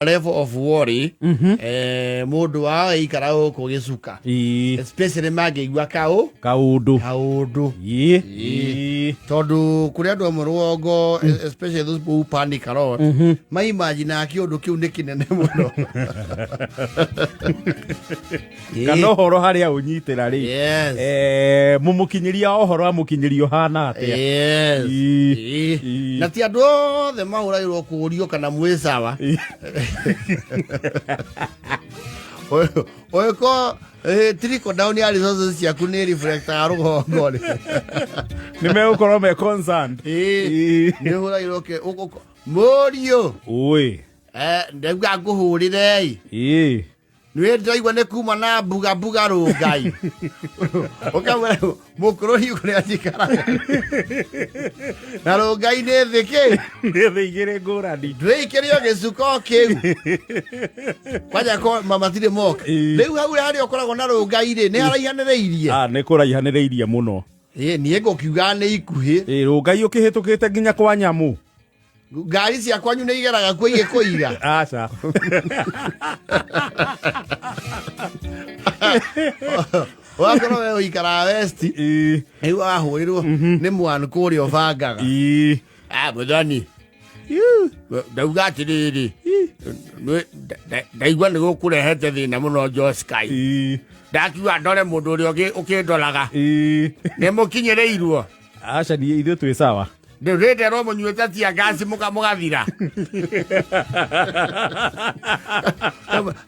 Level of worry, mundu wao ikara guku gicuka, especially mangĩigua kaũ kaundu. Kaũndũ. Ii. Ii. Tondu kũrĩ andũ amwe rũgongo, especially those people who panic a lot, maimaginaga kĩũndũ kĩu nĩ kĩnene mũno. Kana ũhoro harĩa ũnyitĩra rĩ, mũmũkinyĩria wa ũhoro amũkinyĩria ũhana atĩa? Ii. Na ti andũ othe mahũragĩrwo kũũrio kana mwĩ sawa. Ũgĩkorwo trickle down ya resources ciaku nĩ reflectaga rũgongo rĩ, nĩ megũkorwo me concerned. Nĩ ũhũragĩrwo mũriũ. Ũĩ. Ndauga ngũhũrĩre. Nĩ ndĩraigua nĩ kuma na mbuga mbuga rũngai ũkamwĩra mũkũrũri kũrĩa njikaraga na rũngai nĩ thĩ kĩ. Nĩ thĩ igĩrĩ ngũrani. Ndwĩikĩrio gĩcuko kĩu kwanja ko matirĩ moka. Rĩu hau harĩa ũkoragwo na rũngai rĩ, nĩ haraihanĩrĩirie? Ah, nĩ kũraihanĩrĩirie mũno. Ĩ, niĩ ngũkiuga nĩ ikuhĩ. Ĩ, rũngai ũkĩhĩtũkĩte nginya kwa nyamũ. Ngari cia kwanyu nĩ igeraga kuo igĩkũiga? Aca. Ũgakorwo we ũikaraga west, rĩu wahũrĩrwo nĩ mwan kũrĩa ũbangaga. Ah, mũthoni, ndauga atĩrĩrĩ, ndaigua nĩ gũkũrehete thĩna mũno Joskai. Ndakiuga ndore mũndũ ũrĩa ũkĩndoraga. Nĩ mũkinyĩrĩirwo? Aca, niĩ ithuĩ twĩ sawa. Ndĩrĩnderwo mũnyuĩte tia ngasi mũgathira.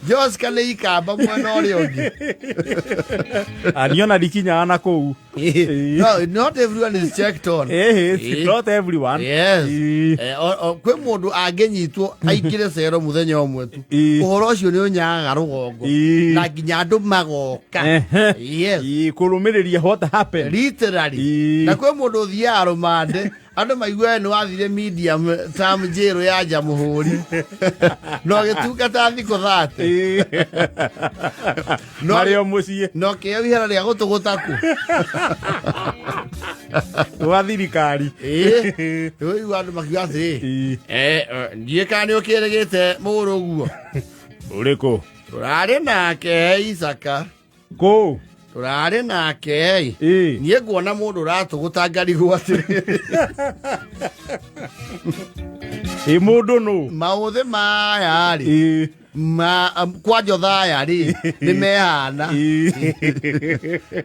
Joska nĩ ikamba mwena ũrĩa ũngĩ. Ah, niĩ ona ndikinyaga na kũu. No, not everyone is checked on. Not everyone. Kwĩ mũndũ angĩnyitwo aingĩre cero mũthenya ũmwe tu, ũhoro ũcio nĩ ũnyaga rũgongo na nginya andũ magoka. Kũrũmĩrĩria what happened. Literally. Na kwĩ mũndũ ũthiaga rũmande, andũ maigue nĩ wathire medium term jail ya Jamhuri na ũgĩtungata thikũ 30. Marĩ o mũciĩ. Na ũkĩheo ihera rĩa gũtũgũta kũ? Gwa thirikari. Ĩĩ, ũigua andũ makiuga atĩrĩ, ndiĩ kana nĩ ũkĩrĩgĩte mũrũ ũguo. Ũrĩkũ? Tũrarĩ nake Isaka. Kũ? Tũrarĩ nake. Niĩ nguona mũndũ ũratũgũta ngarigwo atĩrĩ, Ĩ, mũndũ nũ? Maũthĩ maya rĩ, ma kwa Jothaya rĩ, nĩ mehana.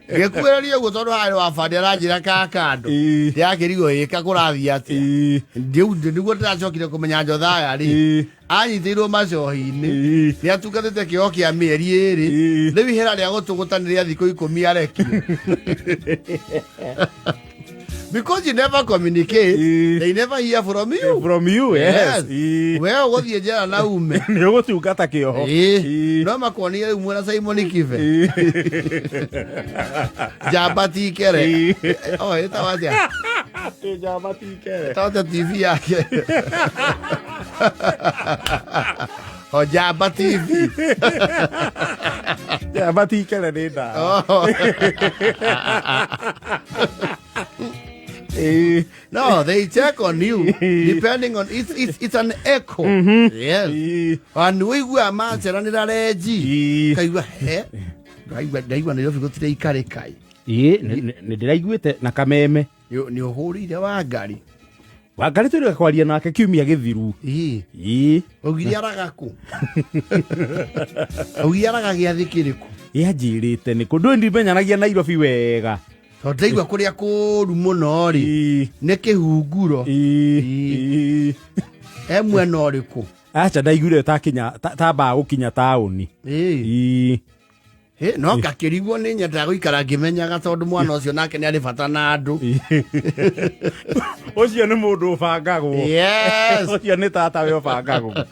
Gĩkuĩrĩria ũguo tondũ harĩ wabandĩ aranjĩra kakando. Ndĩrakĩrigwo ĩka kũrathiĩ atĩa. Rĩu nĩguo ndĩracokire kũmenya Jothaya rĩ, anyitĩirwo macohi-inĩ, nĩ atungatĩte kĩoho kĩa mĩeri 2. Rĩu ihera rĩa gũtũgũta nĩ rĩa thikũ 10 arekio, because you never communicate, they never hear from you. From you, yes. We ũgũthiĩ njera na ume. Nĩ ũgũtungata kĩoho. No makuonire rĩu mwena Simon Kibe, njamba tikere. Oh, ĩtagwo atĩa? Ĩ, njamba tikere. Ĩtagwo atĩa TV yake? O Njamba TV. Njamba tikere nĩ ndawa. Oh. No, they check on you depending on it's an echo. Yes. And wĩigua maceranĩra renji. Kaigua he. Ndaigua Nairobi gũtirĩ ikarĩkai. Ĩ, nĩ ndĩraiguĩte na kameme. Nĩ ũhũrĩire Wangari? Wangari tũrĩ kwaria nake kiumia gĩthiru. Ĩ. Augire araga kũ? Augire araga gĩathĩ kĩrĩkũ? Ĩ, anjĩrĩte nĩ kũ ndũĩ ndimenyanagia Nairobi wega. Tondũ ndaigua kũrĩa kũũru mũno rĩ, nĩ kĩhunguro. E mwena ũrĩkũ? Aca, ndaiguire takinya tambaga gũkinya taũni. Ĩ. Ĩ, no ngakĩrigwo nĩ nyendaga gũikara ngĩmenyaga tondũ mwana ũcio nake nĩ arĩ bata na andũ. Ũcio nĩ mũndũ ũbangagwo. Ũcio nĩ tata we ũbangagwo.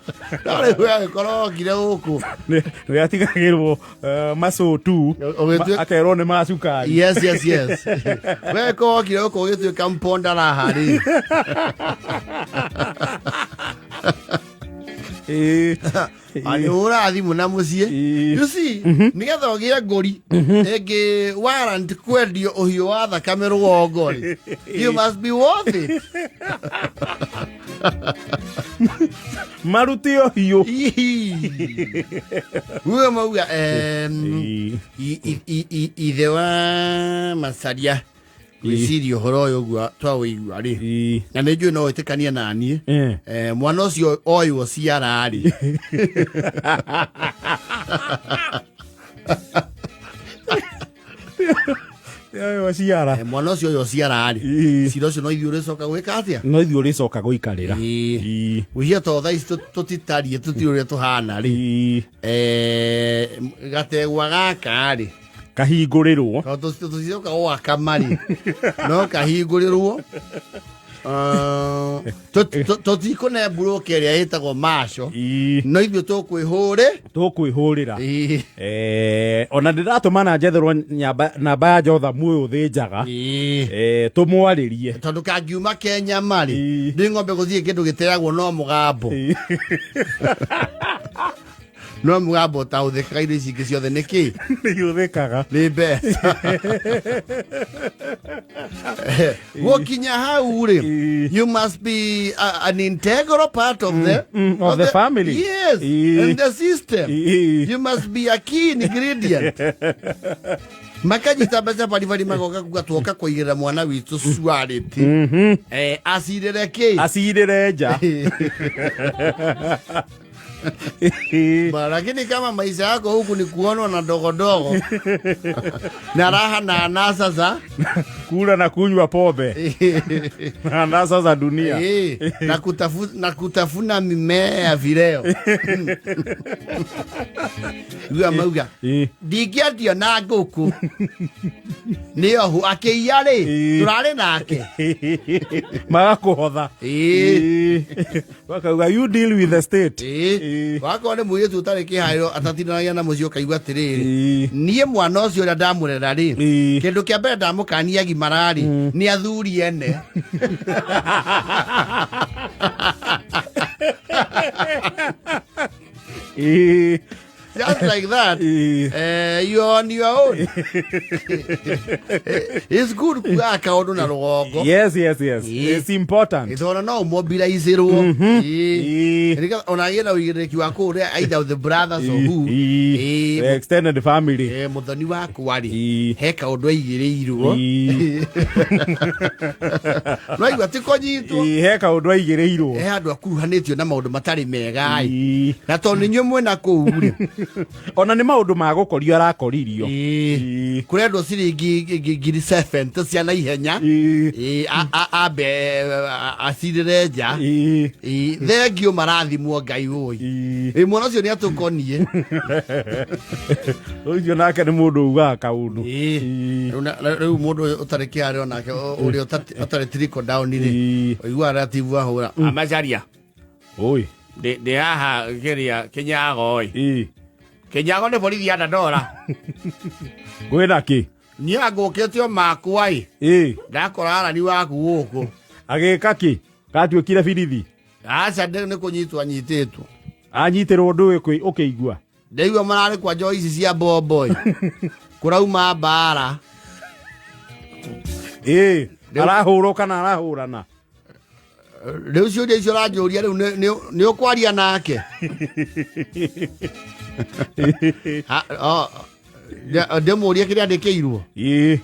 No rĩu we agĩkorwo okire gũkũ. Nĩ atigagĩrwo macũtu, akerwo nĩ ma cukari. Yes, we korwo okire gũkũ ũgĩtuĩka mponda raha rĩ. Ahũra thimũ na mũciĩ. You see, nĩgetha ũgĩe ngũri ĩngĩ warrant kwendio ũhiũ wa thakame rũgongo rĩ, you must be worth it. Marute ũhiũ. Uga mauga Ĩĩ. ithe wa Macaria gwĩciria ũhoro ũyũ ũguo twaũigua rĩ, Ĩĩ. na nĩ njũĩ no wĩtĩkanie na niĩ. Mwana ũcio oywo ciara rĩ, Ũyũ ciara. Mwana ũcio oywo ciara rĩ, Ĩĩ. cira ũcio no ithuĩ ũrĩcoka gwĩka atĩa? No ithuĩ ũrĩcoka gũikarĩra. Ĩĩ. Ĩĩ. Gwĩcia to thaa ici tũtitariĩ, tũtirĩ ũrĩa tũhana rĩ. Ĩĩ. Gategwa gaka rĩ, Kahingũrĩrwo. Tondũ tũticoka gwaka marĩ no kahingũrĩrwo. Tũtikũne mburũka ĩrĩa ĩtagwo maco, Ĩĩ. no ithuĩ tũkwĩhũrĩ. Tũkwĩhũrĩra. Ĩĩ. Ona ndĩratũma na njetherwo namba ya Jothamu ũyũ ũthĩnjaga. Ĩĩ. Tũmwarĩrie. Tondũ kangiuma Kenya marĩ, Ĩĩ. nĩ ng'ombe gũthiĩ kĩndũ gĩteagwo no mũgambo, no mũgambo ũtaũthĩkaga, indo ici ingĩ ciothe nĩ kĩ? Nĩ iũthĩkaga. Nĩ mbeca. Gũkinya hau rĩ, Ĩĩ. you must be an integral part of the of the family. Yes. Ĩĩ. And the system. Ĩĩ. You must be a key ingredient. Makanyita mbeca baribari, magoka kuga tuoka kũigĩrĩra mwana witũ surety, acirĩre kĩ? Acirĩre nja. Ba, lakini kama maisha yako huku ni kuonwa na dogodogo na raha na anasa za kula na kunywa pombe na anasa za dunia. Na kutafuna mimea ya vileo. Uga mauga ndingĩendio na ngũkũ nĩ ohu akĩiya rĩ, tũrarĩ nake. Magakũhotha. Makauga you deal with the state. Wakorwo nĩ mũirĩtu ũtarĩ kĩharĩro, atatindanagia na mũciĩ, ũkaigua atĩrĩrĩ, niĩ mwana ũcio ũrĩa ndamũrera rĩ, kĩndũ kĩa mbere ndamũkania agimara rĩ, nĩ athuri ene. Just like that. You're on your own. It's good kuga kaũndũ na rũgongo. Yes. It's important. Ithona no ũmobilizĩrwo. Ona gĩe na ũigĩrĩrĩki wa kũrĩa, either the brothers or who. The extended family. Mũthoni wakwa rĩ, he kaũndũ aigĩrĩirwo. Noigua ti kũnyitwo. He kaũndũ aigĩrĩirwo. He handũ akuruhanĩtio na maũndũ matarĩ mega ĩ. Na tondũ inyuĩ mwĩna kũu rĩ, Ona nĩ maũndũ ma gũkorio arakoririo. Kũrendwo ciringi 70,000 cia naihenya. Ambe acirĩre nja. Thengio marathimwo Ngai ũi. Mwana ũcio nĩ atũkoniĩ. Ũcio nake nĩ mũndũ ugaga kaũndũ. Rĩu mũndũ ũyũ ũtarĩ kĩarĩo nake ũrĩa ũtarĩ trickle down rĩ, ũiguaga narrative ahũra amacaria. Oi. Ndĩ haha kĩrĩa Kĩnyago ĩ. Kĩnyago nĩ borithi ya Dandora. Kwĩna kĩ? Niĩ angũkĩte o makwa ĩ, ndakora arani waku gũkũ. Agĩka kĩ? Gatuĩkire birithi? Aca, nĩ kũnyitwo anyitĩtwo. Anyitĩrwo ndũĩ ũkĩigua? Ndaigua mararĩ kwa njohi ici cia mbombo ĩ, kũrauma mbara. Arahũrwo kana arahũrana? Rĩu ciũria icio ũranjũria rĩu nĩ ũkwaria nake. Ndĩmũrie kĩrĩa andĩkĩirwo.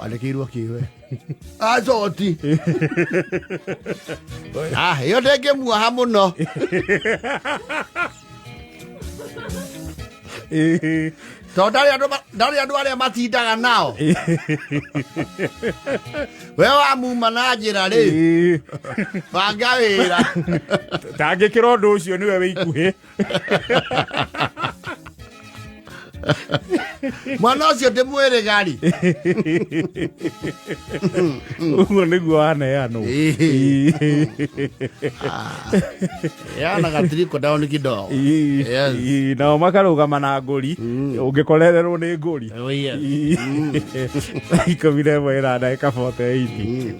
Andĩkĩirwo kĩwe acoti ĩyo ndĩngĩmuoha mũno. Tondũ ndarĩ andũ arĩa matindaga nao, we wamuma na njĩra rĩ, banga wĩra. Ndangĩkĩra ũndũ ũcio nĩwe wĩ ikuhĩ. Mwana ũcio ndĩmwĩrĩga rĩ. Ũguo nĩguo waneanwo. Yana gatiriko down kidogo. Yes. Nao makarũgama na ngũri ũngĩkorererwo nĩ ngũri. Oh, yes. 11 ĩna ndagĩka 48.